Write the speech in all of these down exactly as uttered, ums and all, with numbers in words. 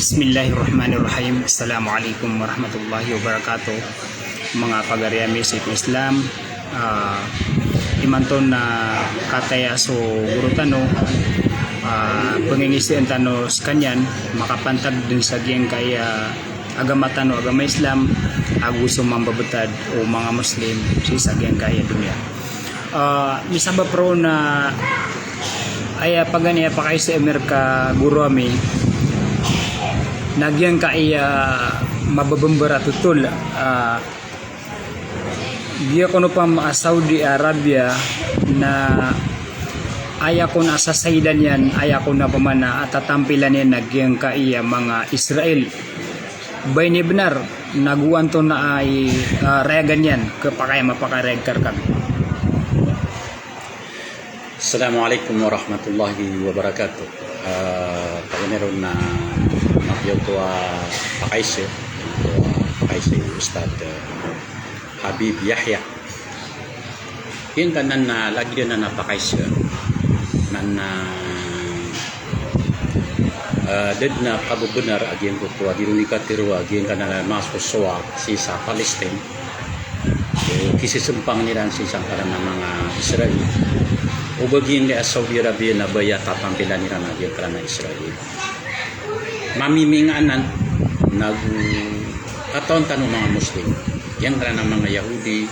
Bismillahirrahmanirrahim. Assalamu alaikum warahmatullahi wabarakatuh. Manga pagari ami sii ko Islam, ah, imanto na kataya so guro tano, ah, pangingizaan tano skaniyan, makapantag dn sa giyangkaya agama tano, agama Islam, ago so mambabtad o manga Muslim sii sa giyangkaya doniya. Ah, misabap roo na aya paganay a pakaiza ami rka guro ami, na giyangkaya mababambar a totol, ah, giya kon opama a Saudi Arabia na aya kon a sasaidan iyan, aya kon opama na a tatampilan iyan na giyangkaya manga Israel. Ba ini bnar, nago antonaa i, ah, rayagan iyan, ka pakay a mapakarayag ka rkami. Assalamu alaikum warahmatullahi wabarakatuh. Ah, paganay ron na mapiya oto a pakaiza, oto a pakaiza i Ustadh, ah, Habib Yahya. Giyangkanan na lagid anan a pakaiza na, na, ah, da dn a kababnar a giyangkoto a di ron di katharo a giyangkanan a masosowa sii sa Palestine. So, kisismpang iran sii sangkanan a manga Israel. O ba giyangkaya Saudi Arabia na ba aya tatampilan iran a giyangkanan a Israel. Mamiminga anan, nago katawan tano manga Muslim. Giyangkanan a manga Yahudi,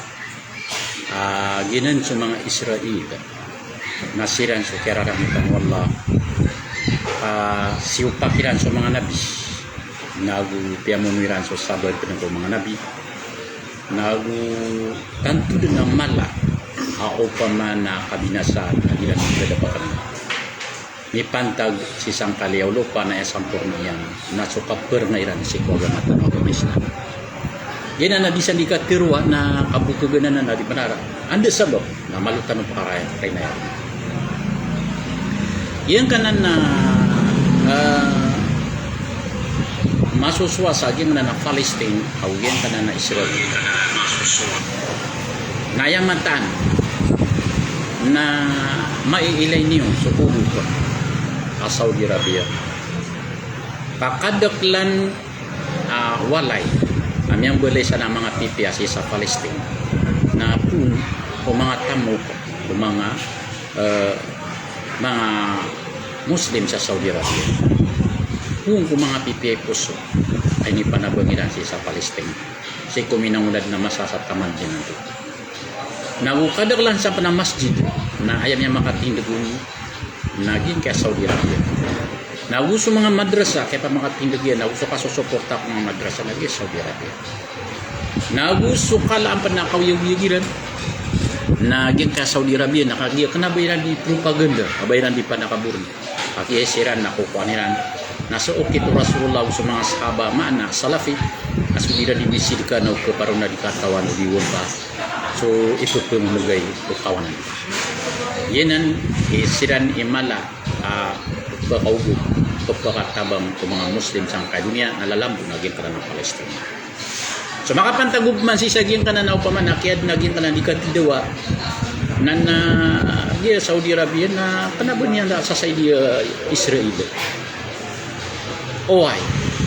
ah, giyanan so manga Israel. Na siran so kiyararangit o Allah. Ah, siyopak iran so manga nabi. Nago piyamono iran so sabaad ko manga nabi. Nago tanto dn a mala a opama na kabinasa a di iran dn dadapakn. Mipantag sii sangkaliyo lopa na aya samporna iyan na so kaprnga iran sii ko agama tano a agama Islam. Giyanan a di san di katharo a na kabokhagan anan a di bnar a. Anda sabap? Na malo tano pakaraya, kaina iyan. Giyangkanan a, ah, masosowa sa giyangkanan a Palestine, ago giyangkanan a Israel. Na aya mataan na maiilay niyo so ogop a Saudi Arabia. Ka kadaklan a walay a miyambalay san a manga pipiya sii sa Palestine na poon ko manga tamok o manga, eh, manga Muslim sa Saudi Arabia. Poon ko manga pipiya i poso a inipanabang iran sii sa Palestine. Sii ko minangonad na masa sa taman dn anto. Nago kadaklan san pn a masjid na aya miyamakatindg on na giyangkaya Saudi Arabia. Nago so manga madrasa, kiyapamakatindg iyan, nago so kasosoporta ko manga madrasa na giya Saudi Arabia. Nago so kala a pn a kaoyagoyag iran na giyangkaya Saudi Arabia na kagiya kna ba iran di propaganda, ba iran di panakaborn. Kagiya siran na kokowan iran na so okit o Rasulullah ago so manga sahaba, maana Salafi, na so di iran di misidka na okit a paro na di katawan o di wonta so ipepemegay o kawanan. Giyanan i siran i mala a pekaogop, pekakatabang ko manga Muslim sangkai doniya na lalambo na giyangkanan a Palestine. So makapantag opama sii sa giyangkanan a opama na kiyad na giyangkanan di katidawa na, na giya Saudi Arabia na kna ba niyan da sasaidiya Israel. Oway,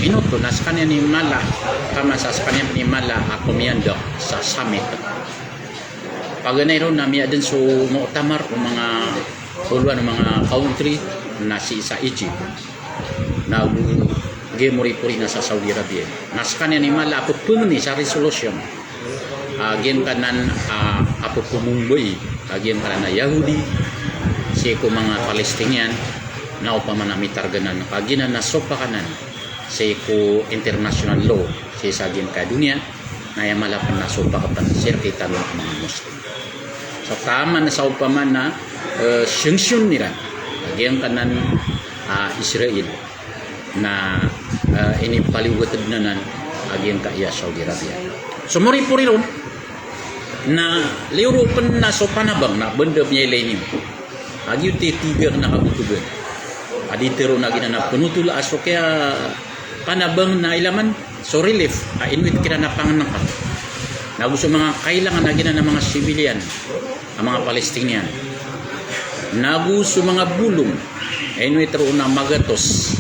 ino oto na skaniyan i mala, ka masa skaniyan i mala a komiyandak sa summit. Paganay ron na miyadn so mu'tamar o manga olowan o manga country na sii sa Egypt. Nago giya moripori na sa Saudi Arabia. Na skaniyan i mala a pepengni sa resolution a giyangkanan a, a pepemombai a giyangkanan a Yahudi sii ko manga Palestinian na opama na mitarga anan, ka giyanan na sopak anan sii ko international law sii sa giyangkaya doniya, na aya mala pn na sopak pn sii rktano a manga Muslim. So taman sa opama na, eh, sanction iran a giyangkanan a Israel na, eh, inipaliwat dn anan a giyangkaya Saudi Arabia. So moripori ron na liyo ron pn na so panabang na banda miyailay niyo a giyoto i tig akn a kabotogan a di tero na giyanan a penotol a so kiyapanabang na ilaman so relief a inowit kiran a pangnngkn. Nago so manga kailangan a giyanan a manga civilian a manga Palestinian. Nago so manga bolong a inowit roo na magatos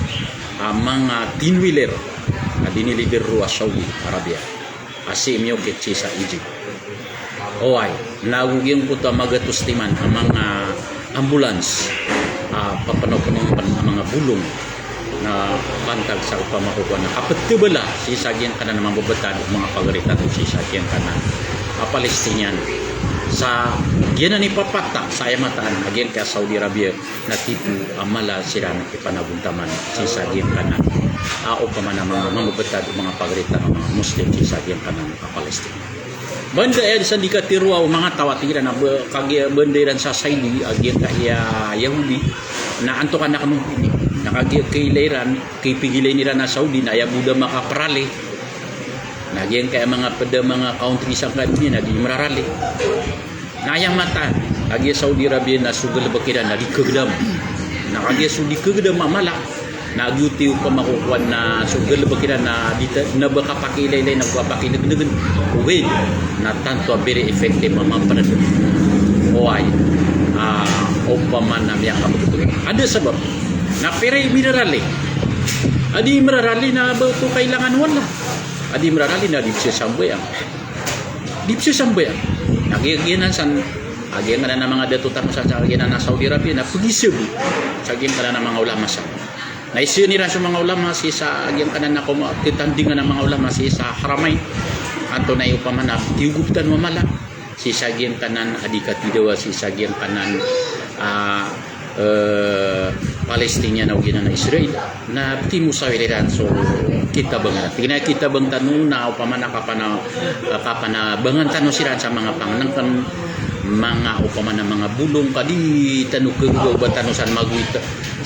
a manga twin wheeler a dinilider roo a Saudi Arabia a sii miyokit sii sa Egypt. Oway, na ago giyangkoto a magatos timan a manga ambulance a papanopnop a manga bolong na pantag sa opama ko kowan na kapetebala sii sa giyangkanan a manga babetad o manga pagari tano sii sa giyangkanan a Palestinian. Sa giyanan i papatak sa aya mataan a giyangkai a Saudi Arabia na titu a mala siran ipanagontaman sii sa giyangkanan a opama na manga, manga babetad o manga pagari tano a manga Muslim sii sa giyangkanan a Palestine. Banda iyan sa di katero o manga taw a tig iran a ba, kagiya banda iran sa Saudi a giyangkai a Yahudi na antonaa kano ini. Na kagiya kailay iran, kipigilay iran a Saudi na aya bo da makaprali. Na giyangkai a manga ped a manga country sangkai a doniya na di mrarali. Na aya mataan, kagiya Saudi Arabia na so galebek iran na di kegedam. Na kagiya so di kegedam a mala, na giyoto i opama ko kowan na so galebek iran na di ta-, na ba kapakiilaylay na ba kapakinegnegen. Ogaid na tanto a very effective a mapened. Oway, a, opama na miyakabegedeg. Anda sabap? Na pira i mirarali. A di mrarali na ba oto kailangan o Allah. A di mrarali na di pzasambayang. Di pzasambayang. Na giya, giyanan san, a giyangkanan a manga dato tano san sa giyanan a Saudi Arabia na pegisebo sa giyangkanan a manga ulama san. Na iseen iran so manga ulama sii sa giyangkanan a koma-, ketandingan a manga ulama sii sa Haramain. Antonaa i opama na tiyogop tano a mala sii sa giyangkanan a di katidawa sii sa giyangkanan a, eh, Palestinian ago giyanan a Israel. Na pekimosawir iran so kitabang iran. Tig iran a kitabang tano na opama na kapana-, kapanabangan tano siran sa manga pangenengken, manga opama na manga bolong ka di tano kegagaw ba tano san magowit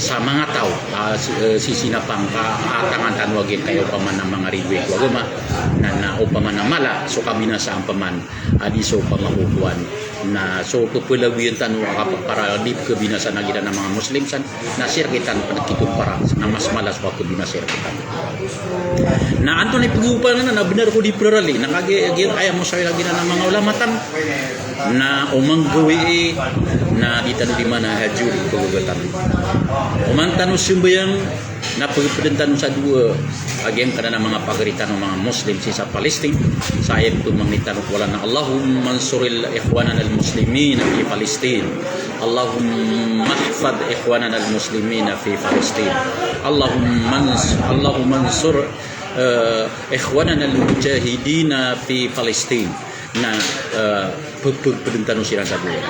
sa manga taw, a, si-, eh, sisinapang ka, a, tangan tano a giyangkai opama na manga ridoay ko agama, na, na opama na mala so kabinasaan peman a di so pamakokowan. Na so pepelagoyan tano a kapapara di pekebinasa na giyanan a manga Muslim san, na sii rektano pen kitompara na mas mala so pekebinasa rektano. Na antonaa i pegogopan anan na benar ko di prarali, na kagiya, giya aya mosawir a giyanan a manga ulama tano na o manggawii na di tano di manahajud i pegagatan. O man tano sembayang na pegepeden tano sa dowa a giyangkanan a manga pagari tano a manga Muslim sii sa Palestine. Sa aya pemangni tano ko Allah na, "Allahumma ansuril ikhwananal muslimina fi Palestine. Allahumma ihfad ikhwananal muslimina fi Palestine. Allahumma ans-, Allahumma ansur, eh, ikhwananal mujahidina fi Palestine." Na, eh, pe-, pe-, peden tano siran sa dowa.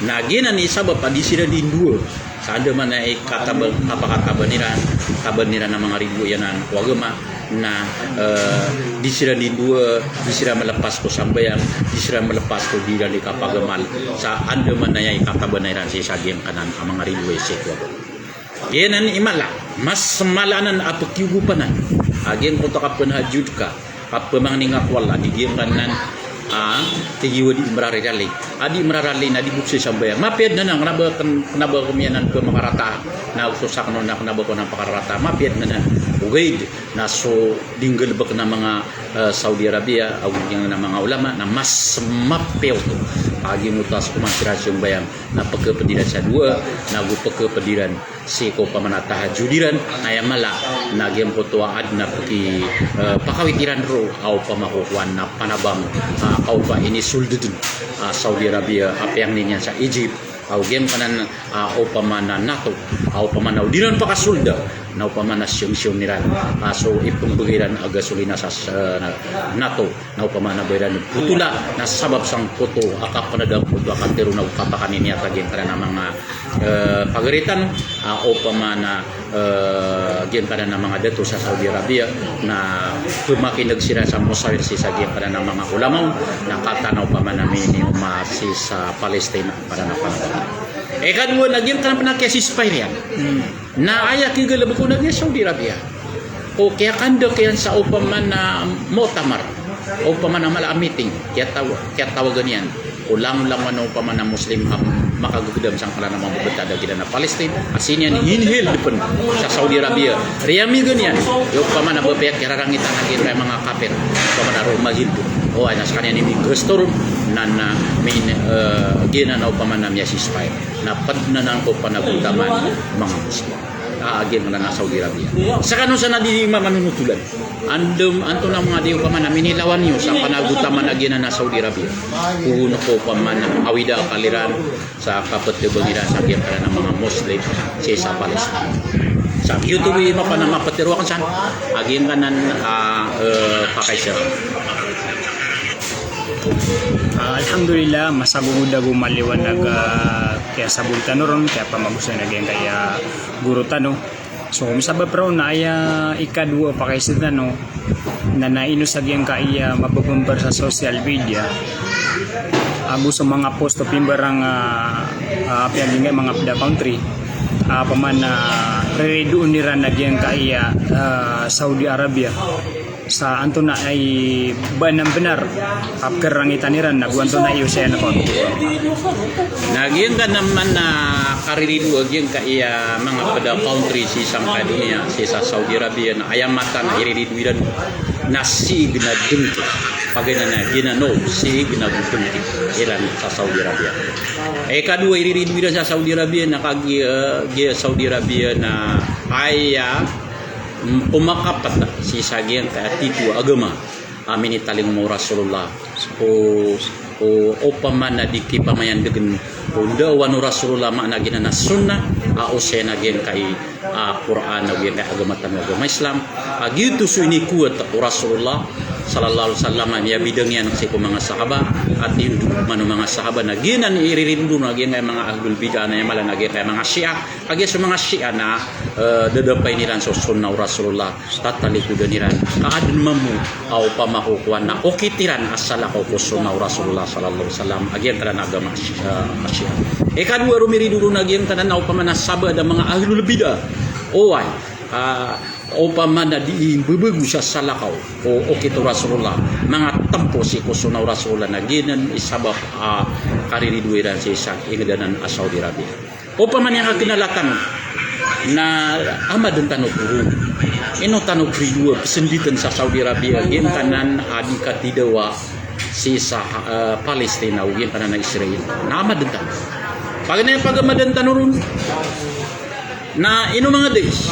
Na giyanan i sabap a di siran di ndowa sa andamanaya i kataba-, kapakataban iran, taban iran a manga ridoay anan ko agama. Na, eh, di siran di ndowa, di siran melepas ko sambayang, di siran melepas ko di iran di kapagamal sa andamanaya i kataban iran sii sa giyangkanan a manga ridoay sii ko agama. Giyanan i mala, mas mala anan a pekiyogopan anan a giyangkoto a kapenahajud ka, kapemangni nga ko Allah, di giyangkanan a, tig iyan a di mrarali. A di mrarali na di bo pzasambayang. Mapiya aden anan, kena ba ken-, kena ba ko miyanan ko makarata, na oto sakn on na kena ba ko anan pakarata. Mapiya aden anan. Ogaid na so di nggalebeken a manga, eh, Saudi Arabia ago giyanan a manga ulama na mas mapiya oto. A giyangkoto a so koman siran sambayang na pekeped iran sa dowa, na go pekeped iran sii ko opama na tahajud iran, na aya mala na giyangkoto a aden a peki, eh, pakawit iran roo a opama ko kowan na panabang, ah, a oba inisold den a Saudi Arabia a piyangni niyan sa Egypt, ago giyangkanan a opama na NATO, a opama na o di ran pakasolda, na opama na siyong-siyong iran a so ipembegay iran a gasolina sa, sa NATO. Na opama na ba iran botola, na sabap sangkoto a kapened angkoto a katero na o kapakanini a giyangkanan a manga, eh, pagari tano, a opama na, eh, giyangkanan a manga dato sa Saudi Arabia, na pemakineg siran sa mosawir sii sa giyangkanan a manga ulama on, na kataan a opama na minioma sii sa Palestine a opama na panabang. Ikadowa na giyangkanan pen a kiya-ceasefire iyan. Na aya kigalebek on na giya Saudi Arabia. O kiyakandek iyan sa opama na mu'tamar, opama na mala a meeting, kiyataw-, kiyatawagan iyan o langolangon a opama na Muslim a makagegedam sangkanan a manga babetad a giyanan a Palestine, a sii niyan hinheld pen sa Saudi Arabia. Riyamigen iyan i opama na ba piyakirarangitan a giyangkai a manga kapir, opama na roo mahild. Oway, na sekaniyan i migasto ron, na, na min, eh, giyanan a opama na miya-ceasefire. Na ped anan ko panagontaman manga Muslim. A giyangkanan a Saudi Arabia. Sa kano san a di mamanonotolan. Andem, antonaa manga di opama na minilawan iyo sa panagotaman a giyangkanan a Saudi Arabia. Ko opama na awida a kaliran sa kapetebang iran sa giyangkanan a manga Muslim sii sa Palestine. Sa giyoto i mapana mapetero aken san a giyangkanan a, eh, pakaiza. Ah, alhamdulillah, masagogod ago maliwanag a kiyasabot tano ron, kiyapamagosan a giyangkaya goro tano. So, misabap ron na aya ikadowa a pakaiza tano, na naino sa giyangkaya mababambar sa social media, ago so manga post o pimbarang, ah, ah, apiya giyangkaya manga peda country, ah, opama na riridoon iran a giyangkaya, ah, Saudi Arabia. Sa antonaa i ba a benar a pekerangitan iran, na go antonaa i osayan kon. Na giyangkanan man a karirido a giyangkaya manga peda country sii sangkai doniya, sii sa Saudi Arabia, na aya matan a irirido iran na siig na dengki. Paganay na ginano, siig na dengki iran sa Saudi Arabia. Ikadowa irirido iran sa Saudi Arabia na kagiya, eh, giya Saudi Arabia na aya mm, o makapata sii sa giyangkaya tito a agama a minitalingoma o Rasulullah. O, o, opama na di kipamayandegen o ndawan o Rasulullah, maana giyanan a sunnah a osayan a giyangkai a Qur'an, a giyangkai agama tano a agama Islam. A giyoto so inikowat o Rasulullah sallallahu alaihi wasallam a miyabidang iyan sii ko manga sahaba, a tindog man o manga sahaba na giyanan i irirido ron a giyangkai manga ahlul bid'ah na aya mala na giyangkai manga Shia. Kagiya so manga Shia na, eh, dadapain iran so sunnah o Rasulullah, tatalikodan iran. Ka aden mambo a opama ko kowan na okit iran a salakaw ko sunnah o Rasulullah sallallahu alaihi wasallam a giyangkanan a agama, eh, Shia. Ikadowa a romirido ron a giyangkanan a opama na sabaad a manga ahlul bid'ah. Oway, ah, opama na di imbebego sa salakaw ko okit o Rasulullah, manga tempo sii ko sunnah o Rasulullah, na giyanan i sabap a karirido iran sii sa inged anan a Saudi Arabia. Opama niyan ka kenal tano na amaden tano ko ron. Ino tano kiridoa, pesenditen sa Saudi Arabia, giyangkanan a di katidawa sii sa, eh, Palestina, o giyangkanan a Israel. Na amaden tano. Paganay a pagamaden tano ron. Na ino manga dais.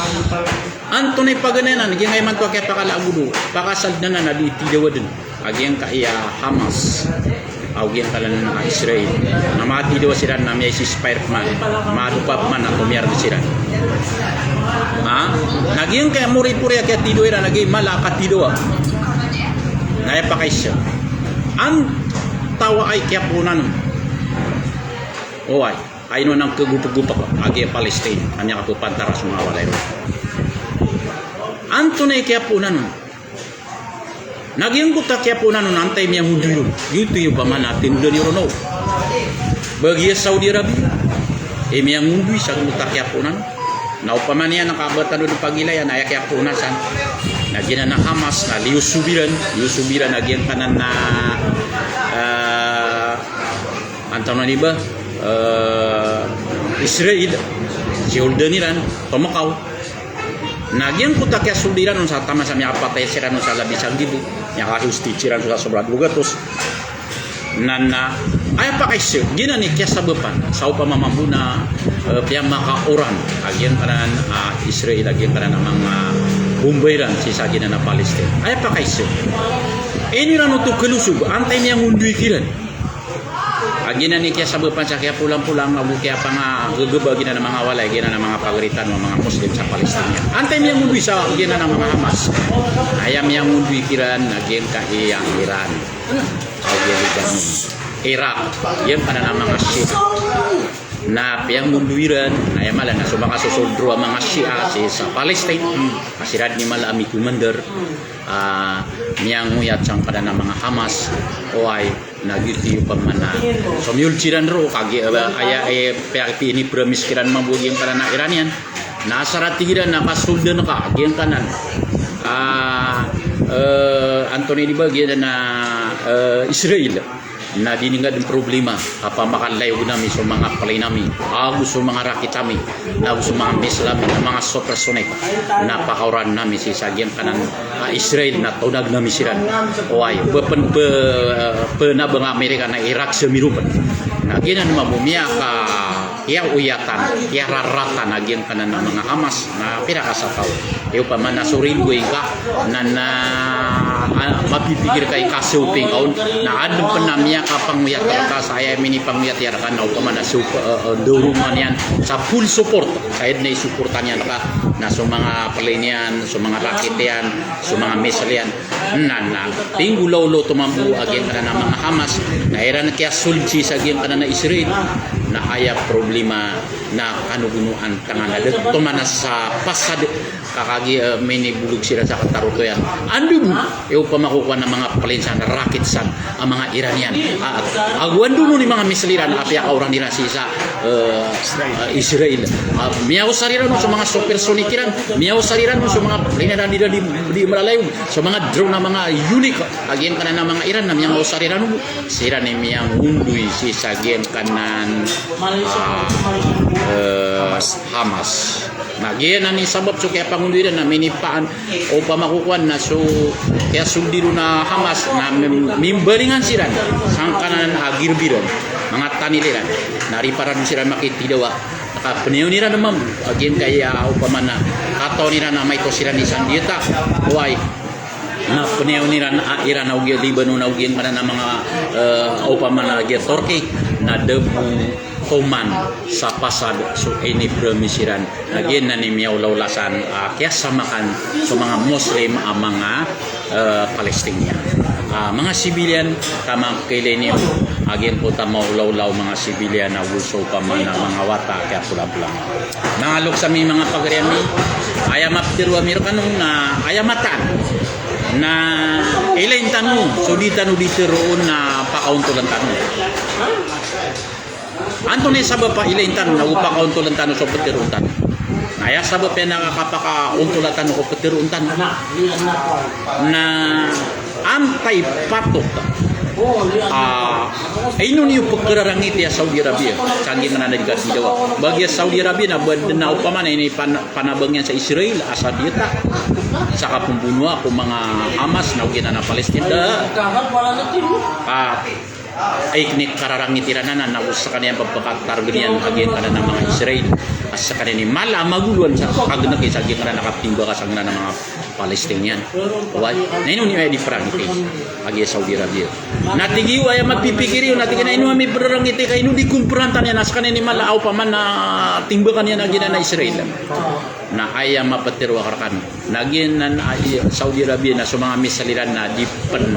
Antonaa i paganay anan, giyangkai imanto a kiyapakalagodo, pakasalden anan a di tidawa den a giyangkaya Hamas, ago giyangkanan a Israel. Na matidawa siran na miyai si spirit man, madopa man a tomiyareg siran. Ha? Na giyangkaya moripori a kiyatidawa iran, na giya mala a katidawa. Na aya pakaiza. Antawaa i kiyapoon anan. Oway. Ay no nang kegopegopek a giya Palestine, a miyakapepantara so manga walay ron. Antonaa i kiyapoon anan? Na giyangkoto a kiyapoon anan, antaa i miyangondoy ron? Giyoto i opama na tindeg iran o ba giya Saudi Arabia i miyangondoy sa giyangkoto a kiyapoon anan. Na opama niyan na kabatan o di pagilayan, aya kiyapoon anan san. Na giyanan a Hamas, na liyosob iran, liyosob iran a giyangkanan a, ah, antonaa ini ba, eh, Israel, siyold iran, tomakaw. Na giyangkoto a kiyasold iran on sa taman sa miyakapatay siran on sa labi sa nggibo, miyaka-hostage siran on sa sobra dowa gatos. Na, na, aya pakaiza, giyanan i kiyasabapan, sa opama mambo na, eh, piyamakaoran a giyangkanan a Israel, a giyangkanan a manga bomba iran sii sa giyanan a Palestine. Aya pakaiza. Ino iran oto kalosob, antaa i miyangondoy kiran. A giyanan i kiyasabapan sa kiyapolangpolang ago kiyapangagegeba a giyanan a manga walay, a giyanan a manga pagari tano a manga Muslim sa Palestine. Antaa i miyangondoy sa giyanan a manga Hamas? Aya miyangondoy kiran na giyangkai a Iran, Saudi Lebanon, Iraq, giyangkanan a manga Shia. Na piyangondoy iran, na aya mala na so manga sosold roo a manga Shia sii sa Palestine. A siran i mala a mikomander, a miyangoyat sangkanan a manga Hamas. Oway, na giyoto i opama na somiyol siran roo, kagiya, eh, aya, eh, piya-, pinipromise kiran mambo giyangkanan a Iranian. Na asar a tig iran na ka sold ka giyangkanan a, eh, antonaa ini ba, giyanan a, eh, Israel. Na di niyan den problema, kapamakalay o gnami so manga plane ami, ago so manga rakit ami, na ago so manga missile ami, na manga supersonic, na pakaoran ami sii sa giyangkanan a Israel, na tonag nami siran. Oway, pe-, pen-, pe-, penabang a Amerika na Iraq semirupen. Na giyanan mambo miyaka kiyaoyatan, kiyararatan a giyangkanan a manga Hamas na pira ka sataw. Aya opama na so ridoay ngka na, na, ah, mapipikir ka i kasoping ka on, na adn pn a miyakapangoyat rka sa aya minipangoyat iyan rka na opama na so, eh, eh, dorongan iyan sa full support, sa aya dn a isuporta niyan rka, na so manga plane iyan, so manga rocket iyan, so manga missile iyan. Na, na, tinggolaola oto mambo a giyangkanan a manga Hamas, na iran kiyasold sii sa giyangkanan a Israel, na aya problema na kano gono antangan a da toman a sa pasad ka kagiya, eh, minibolog siran sa katarotoyan. Anda bo, aya opama ko kowan a manga plane san, rocket san, a manga Iranian. Ah, ago anda on i manga missile iran a piyakaoran iran sii sa, eh, eh, Israel. Ah, miyaosar iran on so manga supersonic iran, miyaosar iran on so manga plane iran di, di, di malalayo, so manga drone a manga unique a giyangkanan a manga Iran na miyaosar iran on. Siran i miyangondoy sii sa giyangkanan, ah, eh, Hamas. Na giyanan i sabap so kiyapangondoy iran na minipaan, opama ko kowan na so kiyasold iron a Hamas na mim-, mimbalingan siran sangkanan a girb iran, manga tunnel iran. Na riparan siran makitidawa. Ka pnayawn iran mambo a giyangkaya opama na katawan iran a maito siran i sandiyata. Oway. Na pnayawn iran a Iran ago giya Lebanon ago giyangkanan a manga, eh, opama na giya Turkey, na da bo toman sa pasad so inipromise iran. Na giyanan i miyaolaola san, ah, kiyasamakan so manga Muslim a manga, eh, Palestinian. Ah, manga civilian, taman ka ilay niyo a giyangkoto a maolaola o manga civilian ago so opama na manga wata a kiyapolampolang. Manga loks ami, manga pagari ami, aya maptharo ami rkano na aya mataan na ilayn tano so di tano di tharoon na pakaontolan tano. Antonaa i sabap a ilayn tano na o pakaontolan tano so ptharoon tano? Na aya sabap iyan a kapakaontolan tano ko ptharoon tano na antaa i patot a, ah, ino niyo pkhararangiti a Saudi Arabia sa giyangkanan a di katidawa. Ba giya Saudi Arabia na ba dn a opama na inipan-, panabang iyan sa Israel a sandiyata sa kapmbonoa ko manga Hamas na o giyanan a Palestine, da. Ah, Ay, knikararangit iran anan, na o skaniyan pphakatargn iyan a giyangkanan a manga Israel. A skaniyan i mala a magoloan sa kagnki sa giyangkanan a kaptimbaka sangkanan a manga Palestinian. Oway, na ino niyo aya di prangiti a giya Saudi Arabia? Na tig iyo aya mapipikir iyo, na tig iyan a ino ami prarangiti ka ino di kompranta niyan a skaniyan i mala a opama na timbakan iyan a giyanan a Israel. Na aya maptharo akn rkano na giyanan a, i, Saudi Arabia na so manga missile iran na di pn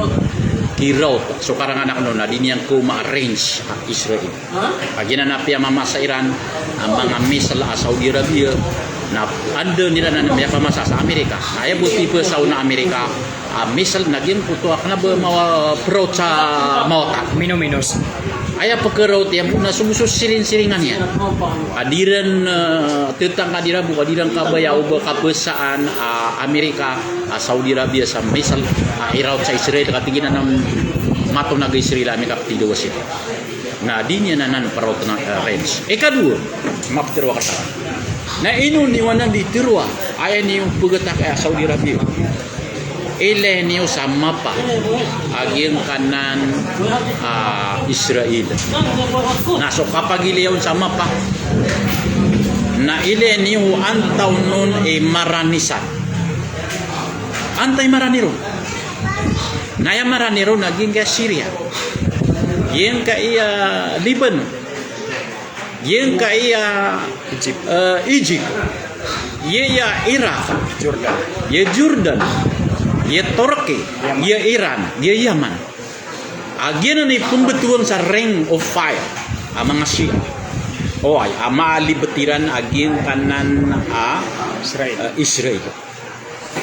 kiraot. So karangan akn on na di niyan khaoma a range a Israel. A giyanan a piyamamasa iran a manga missile a Saudi Arabia na anda niran a miyapamasa sa Amerika. Na aya bo tipasaw na Amerika a missile na giyangkoto a kna ba mawa praot sa mawata. Mino-minos. Aya pkharaot iyan bo na so bo so siring-siringan iyan. A di ran, eh, thtangkad iran bo, a di ran kabaya o ba kapesaan a Amerika, a Saudi Arabia sa missile a iraot sa Israel, ka tig iyan a matonag a Israel a mikaptidawa sii. Na di niyan anan praotn a, eh, range. Ikadowa, maptharo akn rkano. Na ino niyo anan di tharoa, aya niyo pgtaka a Saudi Arabia. Ilay niyo sa mapa a giyangkanan a Israel. Na so kapagilaya on sa mapa, na ilay niyo antaa on i maranisan. Antaa i marani ron? Na aya marani ron na giyangkaya Syria, giyangkaya Lebanon, giyangkaya Egypt, eh, Egypt, giyaya Iraq, Jordan, giya Jordan, giya Turkey, Yaman, giya Iran, giya Yaman. A giyanan i pmbtowan sa Ring of Fire a manga Shia. Oway, a maalibet iran a giyangkanan a, Israel, eh, Israel.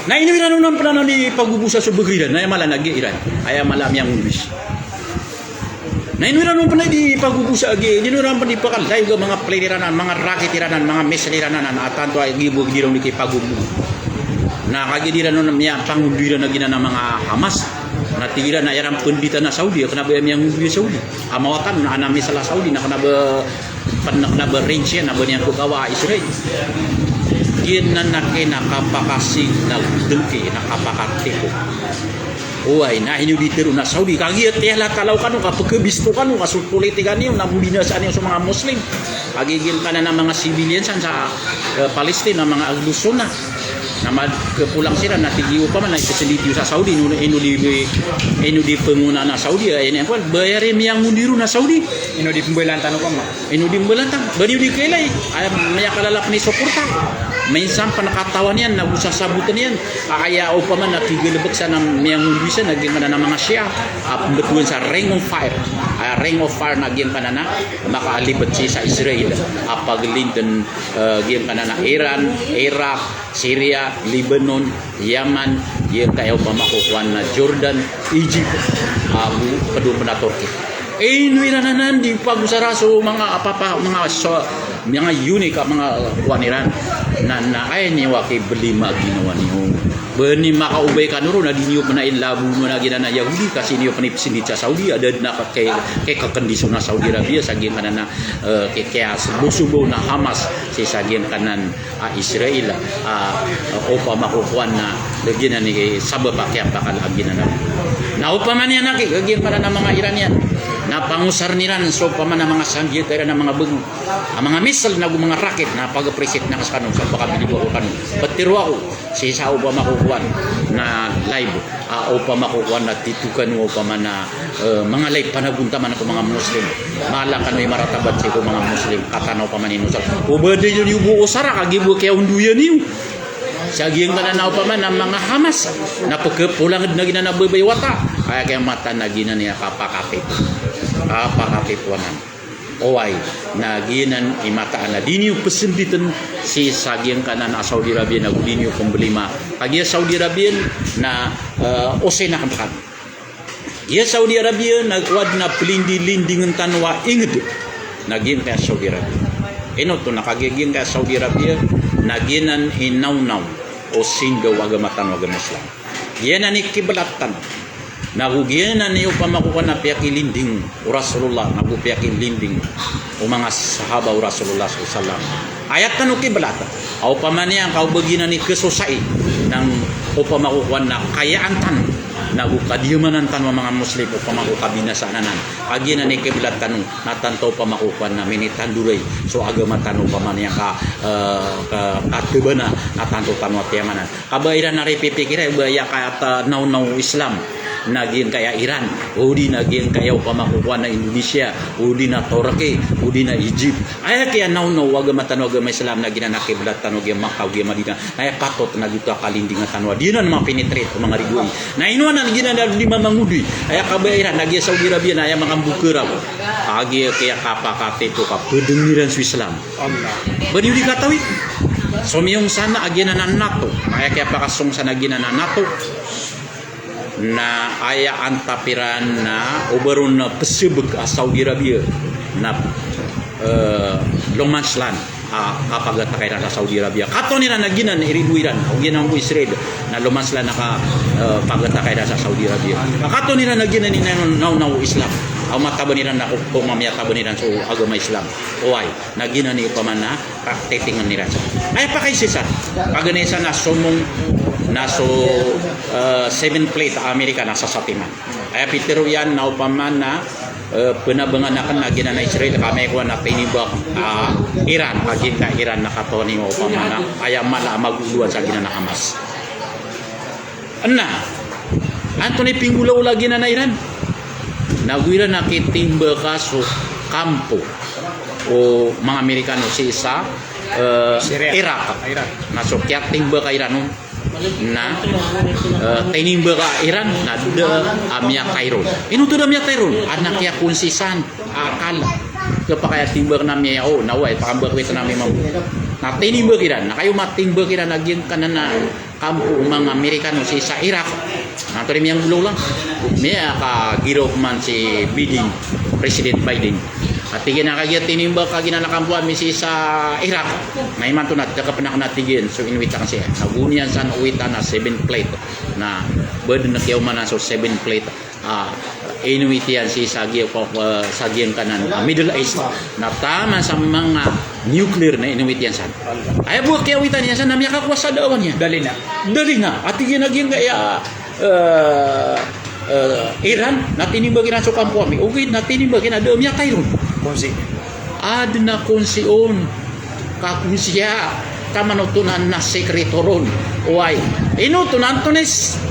Na ino iran on pn anan di pagogosa so bagr iran, na aya mala na giya Iran, aya mala a miyangombis. Na ino iran on pn di pagogosa a giya, ino iran pn di pakal, tayo ga manga plane iran anan, manga rocket iran anan, manga missile iran anan, a tanto a giya bo a di ron di kipagogo. Na kagiya di ran on miyapangondoy iran a giyanan a manga Hamas. Na tig iran a aya ran pnditan a Saudi, a kna ba aya miyangondoy a Saudi. A mawatan na ana missile a Saudi, na kna ba pn-, na kna ba range iyan, na ba niyan pkhawa a Israel. Giyanan na kna kapakasignal dngki, na kapakatiko. Oway, na ino di tero na Saudi. Kagiya tiyala talaw kano, kapekhabisto kano, ka so politika niyo, na mbinasa niyo so manga Muslim. Kagiya giyangkanan a manga civilian san sa, eh, Palestine, a manga Ahlus Sunnah. Na mad-, kepolang siran, na tig iyo opama na ipesendit iyo sa Saudi, ino, ino di, ino di pengonaan a Saudi, eh, ino, ba aya ri miyangondi ron a Saudi. Ino di pembelaan tano opama. Ino di mbelaan tano. Ba niyo di kailay. Aya, miyakalala pen i soporta. Minsan pen katawan iyan, na go sasaboten iyan. Aya opama na kigalebek san a miyangondi san, na giyangkanan a manga Shia. A pembetowan sa Ring of Fire. Aya Ring of Fire na giyangkanan a makaalibet sii sa Israel. A pagelinden, eh, giyangkanan a Iran, Iraq, Syria, Lebanon, Yaman, giyangkaya opama ko kowan na Jordan, Egypt, ago ped on pen a Turkey. Ino iran anan di pagosara so manga apapa, manga so, manga unique a manga kowan iran. Na, na aya niyo a kibelima ginawa niyo. Ba niyo makaobay kano ron na di niyo pen a ilabo na giyangkanan a Yahudi, ka sii niyo pen ipesendit sa Saudi, a da den a ke-, ke-, kekendisyon a Saudi Arabia sa giyangkanan a, eh, ke-, kiyasebosobo na Hamas, sii sa giyangkanan a Israel, a, opama ko kowan na, giyanan i sabap a kiyapakala a giyanan a. Na opama niyan a ki, giyangkanan a manga Iranian. Na pangosaren iran so opama na manga sanjata iran a manga bego. A manga missile na go manga rocket na pag-appreciate na ka sekano sa pagkabilib ako kano. Petero ako, sii sa opama ko kowan na live. A, opama ko kowan na tito kano opama na, eh, manga lay panagontaman ko manga Muslim. Mala kano i maratabat sii ko manga Muslim. Katana opama na inosar. O ba da iyo niyo bo osara, kagiya bo kiyaondoyan iyo. Sa giyangkanan a opama na manga Hamas. Na pekhapolang den a giyanan a babay wata. Aya kiyamatan a giyanan iya kapakatip. Kapakatip wanan. Oway, na giyanan i mataan a di niyo pesenditen sii sa giyangkanan a Saudi Arabia na go di niyo pembelima. Kagiya Saudi Arabia na, eh, osen aken rekan. Giya Saudi Arabia na kowan na pelindilindingen tano a inged. Na giyangkaya Saudi Arabia. Ino oto na kagiya giyangkaya Saudi Arabia na giyanan i nawnaw o sindaw agama tano agama Islam. Giyanan i kiblat tano. Na go giyanan i opama ko kowan na piyakilinding o Rasulullah, na go piyakilinding o manga sahaba o Rasulullah sallallahu alaihi wasallam. Aya tano kiblat. A opama niyan ka o ba giyanan i kesosai, na opama ko kowan na kayaan tano, na go kadiyamanan tano a manga Muslim, opama ko kabinasaan anan. A giyanan i kiblat tano, na tanto opama ko kowan na minitandoray so agama tano opama niyan ka, eh, ka, katabana, na tanto tano a tiyamanan. Ka ba iran a ripipikira, ba aya kaya nawnaw o Islam na giyangkaya Iran, o di na giyangkaya opama ko kowan na Indonesia, o di na Turkey, o di na Egypt. Aya kiyanawnaw o agama tano agama Islam na giyanan a kiblat tano giya Makkah, giya Madinah. Na aya patot na giyoto a kalindinga tano a di anan ma-penetrate o manga ridoay. Na ino anan giyanan a di mamangodoy. Aya kabaya iran na giya Saudi Arabia na aya manga mbokera. A giya kiyapakatip o kapedeng iran so Islam. Ba niyo di katawi? Somiyong san a giyanan a NATO. Aya kiyapakasong san a giyanan a NATO. Na aya antap iran na o ba ron na pesebek a Saudi Arabia na, eh, lomanslan a, a kapagataka iran sa Saudi Arabia. Katon iran a giyanan i rido iran, o giyanan bo Israel, na lomanslan a ka, eh, pagataka iran sa Saudi Arabia. Katon iran a giyanan i nawnaw o Islam. A mataban iran na ko, ko mamiyataban iran so agama Islam. Oway, na giyanan i opama na, ah, titingen iran san. Aya pakaiza san. Paganay san na somong na so, eh, seven plate a Amerika na sasatiman. Aya pitero iyan na opama na, eh, penabangan aken a giyanan a Israel ka amay ko na tinimbak, ah, Iran, a giyangkai Iran na katawan iyo opama na aya mala a magoloan sa giyanan a Hamas. Na antonaa i pinggolawla giyanan a Iran? Na go iran a kitimbaka so kampo o manga Amerikano sii sa, eh, Syria. Iraq. Iraq. Na so kiyatimbaka iran on na, eh, tinimbaka iran na da a miyatay ron. Ino oto da a miyatay ron? Adn a kiyakonsisan a akal. Kapakay a timbak na miyao, na oway, pakambak wit na mimang. Na tinimbak iran, na kayo matimbak iran a giyangkanan a kampo o manga Amerikano sii sa Iraq. Na antonaa i miyanggolawla? Miyakagiraw man si Biden, President Biden. A tig iyan a kagiya tinimbak a giyanan a kampo ami sii sa Iraq. Na imanto na, da ka pn aken a tig iyan, so inowit aken sii. Na go niyan san owitan a seven plate. Na ba dn a kiyaomanan so seven plate. Ah, inowit iyan sii sa giya, eh, sa giyangkanan, ah, Middle East. Na taman sa manga nuclear na inowit iyan san. Aya bo a kiyaowitan iyan san na miyakakowa sa daawa niyan. Dali na. Dali na. A tig iyan a giyangkaya, ah, eh, eh, Iran, na tinimbag iran so kampo ami. Ogaid na tinimbag iran a da a miyatay ron. Konsi. Adn a konsi on. Ka konsi a, taman oto na, na sekreto ron. Oway. Ino oto na antonaa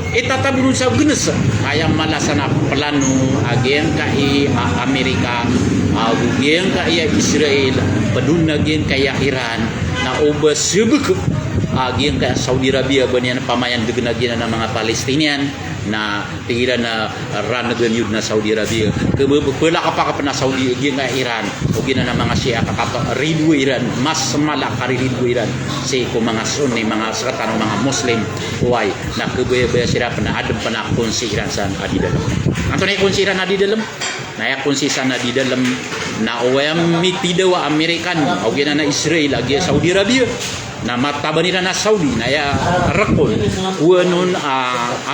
i tatago ron sa gns? Aya mala san a plano a giyangkai a Amerika, ago giyangkai a Israel, pd on a giyangkai a Iran, na o ba sbk a giyangkai a Saudi Arabia, ba niyan pamayandgn a giyanan a manga Palestinian, na tig iran a rangan iyo dn a Saudi Arabia. Kb-, kbla kapakapn a Saudi, giyangkai a Iran, o giyanan a manga Shia, ka kapakaridoay iran, mas mala a kariridoay iran sii ko manga Sunni, manga sktano, manga Muslim. Oway, na khabayabaya siran pn a adn pn a konsi iran san a di dalm. Antonaa i konsi iran a di dalm? Na aya konsi san a di dalm na o aya mitidawa a Amerikano, ago giyanan a Israel, ago giya Saudi Arabia, na mataban iran a Saudi, na aya rk on, kowaan on a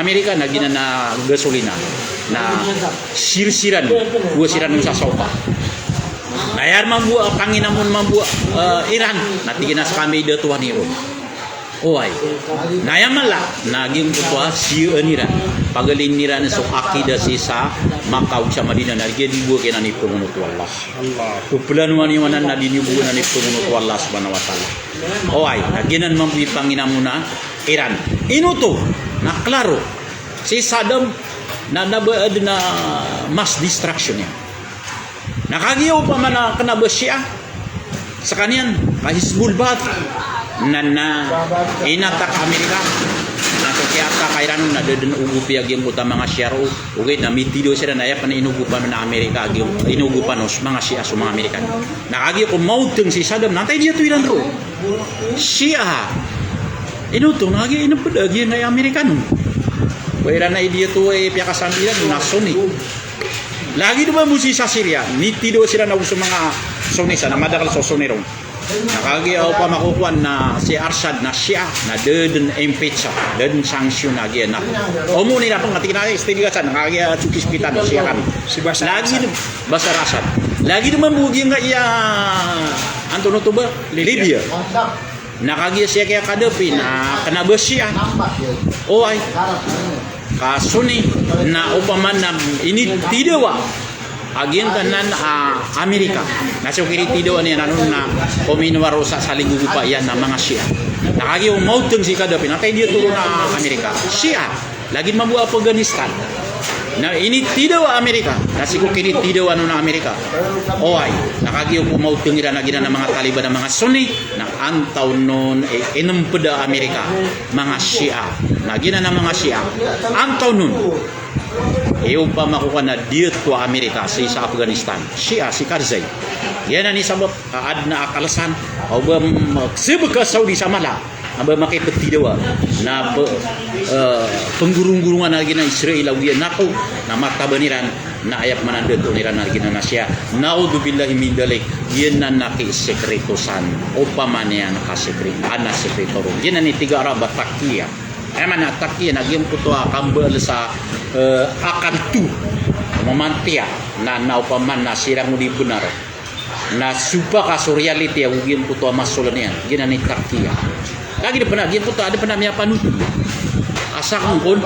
Amerika na giyanan a gasolina, na sirsiran, kowaa siran on sa sopa. Na aya mambo a panginamon mambo a, eh, Iran, na tig iyan a skami i da tohan iyo ron. Oway. Na aya mala, na giyangkoto a siyaan iran. Pagalin iran so akida sii sa Makkah ago sa Madinah, na giya di bo giyanan i pngonoto o Allah. Allah. Ko plano niyo anan na di niyo bo giyanan i pngonoto o Allah subhanahu wa ta'ala. Oway, na giyanan mambo i panginamona iran. Ino oto, na klaro. Si Saddam, na, na ba adn a mass destruction iyan. Na kagiya opama na kna ba Shia, skaniyan, ka Hizbul Ba'ath, na, na inatak a Amerika, na so kiyatak iran on na da dn ogopi a giyangkoto a manga Shia roo, ogaid na mitidawa siran, na aya pn a inogopan on a Amerika, a giya, inogopan on so manga Shia so manga Amerikano. Na kagiya ko maotng si Saddam, na antaa i diyato iran roo? Shia. Ino oto, na kagiya inpd a giyangkai a Amerikano. Ba iran na i diyato i piyakasambi iran na Sunni. Lagid mambo sii sa Syria, mitidawa siran ago so manga Sunni san, na madakl so Sunni ron. Na kagiya opama ko kowan na si Assad na Shia, na da dn impeach, da dn sanction a giya na. Omo niyan pn, tig iran a, tig iran san, na kagiya so kiskita na Shia kami. Si Bashar Lagid Assad. Bashar Assad. Lagid mambo giyangkai a, antonaa oto ba? Libya. Libya. Na kagiya si Qaddafi na kna ba Shia. Oway. Ka Sunni, na opama na initidawa a giyangkanan a Amerika. Na so kinitidawa niyan anan na kominowaro sa salinggogopa iyan na manga Shia. Na kagiya o maotng si Qaddafi, na antaa i diyato ron a Amerika? Shia. Lagid mambo Afghanistan. Na initidawa a Amerika, na sii ko kinitidawa on a Amerika. Oway, na kagiya ko maotng iran a giyanan a manga Taliban a manga Sunni, na antaa on i inpd a Amerika, manga Shia. Na giyanan a manga Shia, antaa on i opama ko kowan na diyato a Amerika sii sa Afghanistan. Shia, si Karzai. Giyanan i sabap a adn a kalsan, o ba, mm, sbk a Saudi sa mala a ba makiptidawa, na p-, eh, pnggoronggorong a giyanan a Israel ago giya NATO, na mataban iran, na aya pman a datoon iran a giyanan a Shia. Na'udhubillahi min dhalik, giyanan a kisekreto san, opama niyan kasekreto, adn a sekreto ron. Giyanan i tig a Arab a takiya. Aya maana a takiya na giyangkoto a kambaal sa, eh, akal to. Mamantiya, na, na opama na siran on i bnar. Na sopak a so reality ago giyangkoto a masoln iyan, giyanan i takiya. Lagid pn a giyangkoto a, adn pn a miyapanothol a sakn kon,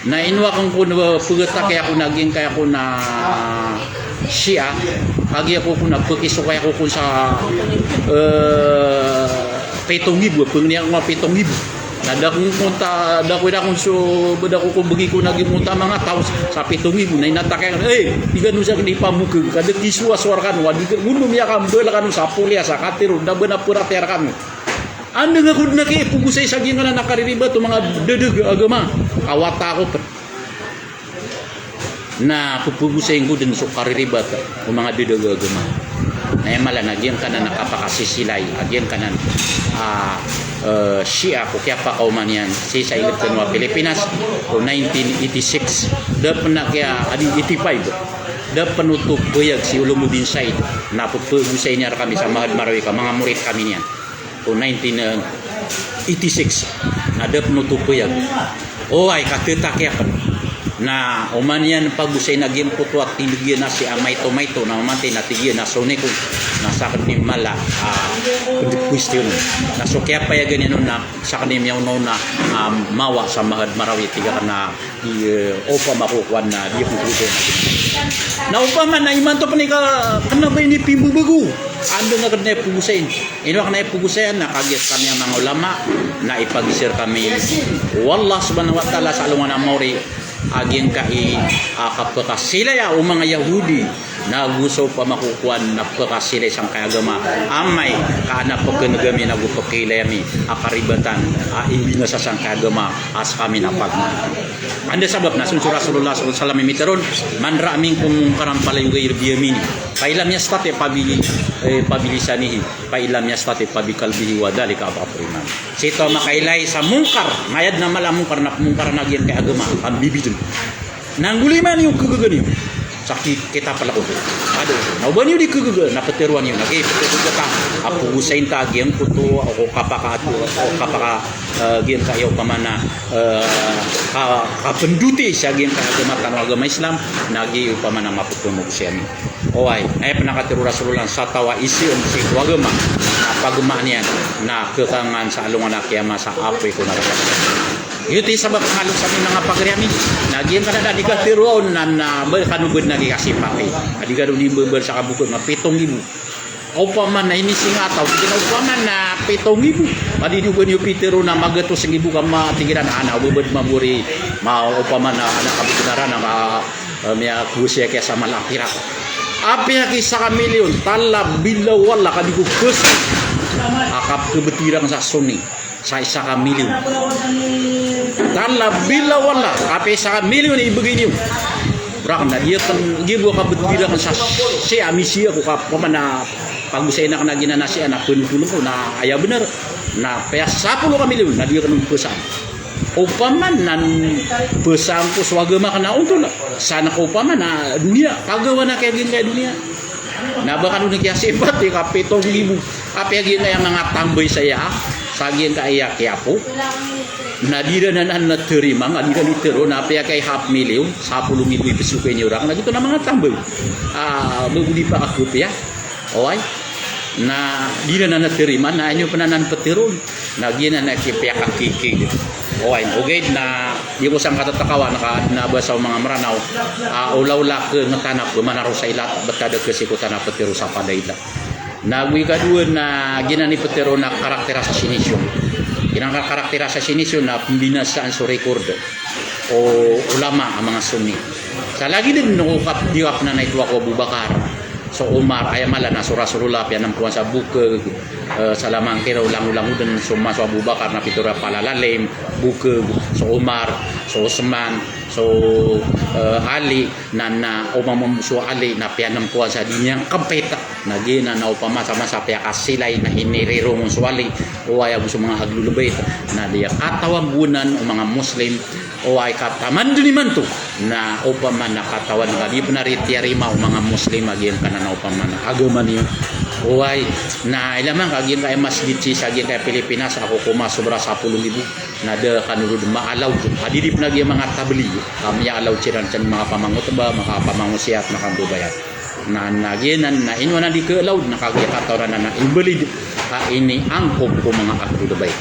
na ino akn kon, eh, pgtakiya kon a giyangkaya kon a Shia, kagiya ko kon a pkisokay ako kon sa, eh, pito nggibo, pngni ako a pito nggibo. Na da ko kon ta, da ko iran kon so, ba da ko kon bgi kon a giyangkoto a manga taw sa pito nggibo, na inatakiya, eh, di kano sa kini pamokg, ka da kisowa so rkano, a di ka, gondo miyakambal kano sa polya sa katharo, da ba na pratiyaya rkano. Anda nga ko dn a kipogosay sa giyangkanan a kariribat o manga dadag a agama, ka wata ako pn. Na pphagosay ngko dn so kariribat o manga dadag a agama. Na aya mala na giyangkanan a kapakasisilay a giyangkanan a, eh, Shia ko kiyapakaoma niyan sii sa ilk tano a Pilipinas ko nineteen eighty-six. Da pn a kiya, adi, eighty-five. Da pn oto payag si Ulumuddin Said na pphagosay niyan rkami sa Mahad Marawi ka manga morit kami niyan. O nineteen eighty-six, na da pn oto payag. Oway, ka tatakiya pn. Na oman iyan pagosay na giyangkoto a tindg iyan a Shia maito-maito, na mamantay na tig iyan a Sunni kon. Na sakn i mala a pndg question. Na so kiyapayagan iyan on na sakn i miyaonaona a mawa sa Mahad Marawi, tig akn a Di, eh, opama ko kowan na di ko kowan. Na opama na imanto pn i ka, kna ba ini pimbabago. Anda nga kna i pogosayn. Ino kna i pogosayn na kagiya skami a manga ulama na ipagiza rkami o Allah subhanahu wa ta'ala sa alongan a maori a giyangkai a kapakasilaya o manga Yahudi. Na go sa opama ko kowan na pkasilay sangkai a agama, amay ka adn a pkhan'g ami na go pkhailay ami a karibatan a imbinasa sangkai a agama a skami na pagma. Anda sabap na so, so Rasulullah sallallahu alaihi wasallam i mitharo on, "Man ra'a minkum munkaran falyughayyir biyaminihi, fa in lam yastati' fa bi, eh, fa bilisanihi, fa in lam yastati' fa biqalbihi wa dhalika ad'aful iman." Sii taw a makailay sa mungkar, miyad na mala a mungkar na pmungkaran a giyangkai a agama, a mbibidn. Na nggolima niyo, khagaga niyo. Sa ki-, kita pala ko. Ado, na o ba niyo di khagaga, na ptharoa niyo, na kagiya ptharoa ta, a pogosayn ta a giyangkoto, o kapaka, o kapaka, eh, giyangkai a opama na, eh, ka, kapndoti sa giyangkai a agama tano a agama Islam, na giya opama na mapphagosay ami. Oway, na aya pn a katharo o Rasulullah sa taw a izi on sii ko agama, na pagmaan iyan, na khakangan sa alongan a kiyama sa apoy ko naraka. Giyoto i sabap a manga loks ami, manga pagari ami. Na giyangkanan a di katharo on na, na ba kano badn a di kasipati. A di kano nimbabal sa kabokon na pito nggibo. Opama na inisingataw, tig iran opama na pito nggibo. Padi di o ba niyo pitharo na magatos nggibo ka ma, tig iran, ana, o ba badn mamori, ma, opama na, na kabokon aran, na ka, eh, miyakowasa kiya sa mala a pirak. Apiya ki saka milyon, tala bila wala ka di ko bes. A kapkhabatiran sa Sunni. Sa isa ka milyon. Tala bila wala, apiya isa ka milyon i ibgay niyo. Rakn na, giya kn, giya bo a kabatiran sa Shia, a misiya ko ka, opama na pagosay na kna giyanan a Shia na pnotolon ko na aya bnar. Na apiya sapolo ka milyon, na di kn on psaan. Opama na psaan ko so agama kna ontol. Sa na ka opama na doniya, kagawan a kiyagingkaya doniya. Na ba kano di kiyasipati ka pito nggibo. Apiya giyangkaya manga tambay saya, sa giyangkaya kiyapo. Na di ran anan na tarimaan, di ran itharo, na apiya kay half million, sapolo nggibo i pzokay niyo rakn, na giyoto na manga tambay. Ah, ba bo di pakakopya. Oway. Na di ran anan tarimaan, na aya niyo pn anan ptharoon. Na giyanan a kipiyakakiki. Oway, ogaid na, di ko sangka tatakawan, ka adn a basa o manga Mranaw, a, olaola kngtanap, ba manaro sa ilat, btad a kasi ko tanap ptharo sa padaila. Na go ikadowa na giyanan i ptharo na karakter assassination. Giyanan ka karakter assassination na pmbinasaan so record o ulama a manga Sunni. Sa lagid dn o kap, di kapnanay ko Abu Bakar. So Umar, aya mala na so Rasulullah, piyanamkowan sa bokg, eh, sa lamang kira o langolango dn, so ma so Abu Bakar na pitharo a palalalim, bokg, so Umar, so Uthman, so, eh, Ali, na, na, opama so Ali, na piyanamkowan sa di niyan kmpit, na giyanan na opama sa masa piyakasilay na inirirong on so Ali, oway ago so manga Ahlul Bait, na di katawan bo nan o manga Muslim, Oway, ka taman dn imanto na opama na katawan ka di pn a di tiyarima o manga Muslim a giyangkanan a opama na agama niyo. Oway, na ilay man ka giyangkaya masjid sii sa giyangkaya Pilipinas a kokoma sobra sapolo nggibo, na da kano ron maalaw. A di di pn a giya manga tabligh a miyaalaw siran san manga pamangotba, manga pamangosiyat, manga kambabayat. Na, na giyanan na ino anan di khaalaw, na kagiya katawan anan na invalid a iniangkop ko manga Ahlul Bait.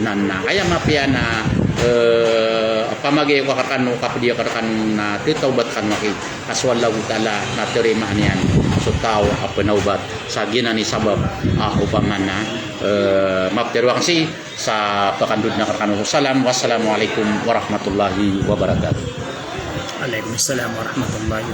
Na, na aya mapiya na, eh, pamagay ko rkano, kapdi ko rkano na tatawbat kano aki. A so Allahu Ta'ala na tarimaan iyan so taw a pnawbat. Sa giyanan i sabap a opama na, eh, maptharo akn sii sa pakandod akn rkano. Salam, wassalamu alaikum warahmatullahi wabarakatuh. Alaikum salam warahmatullahi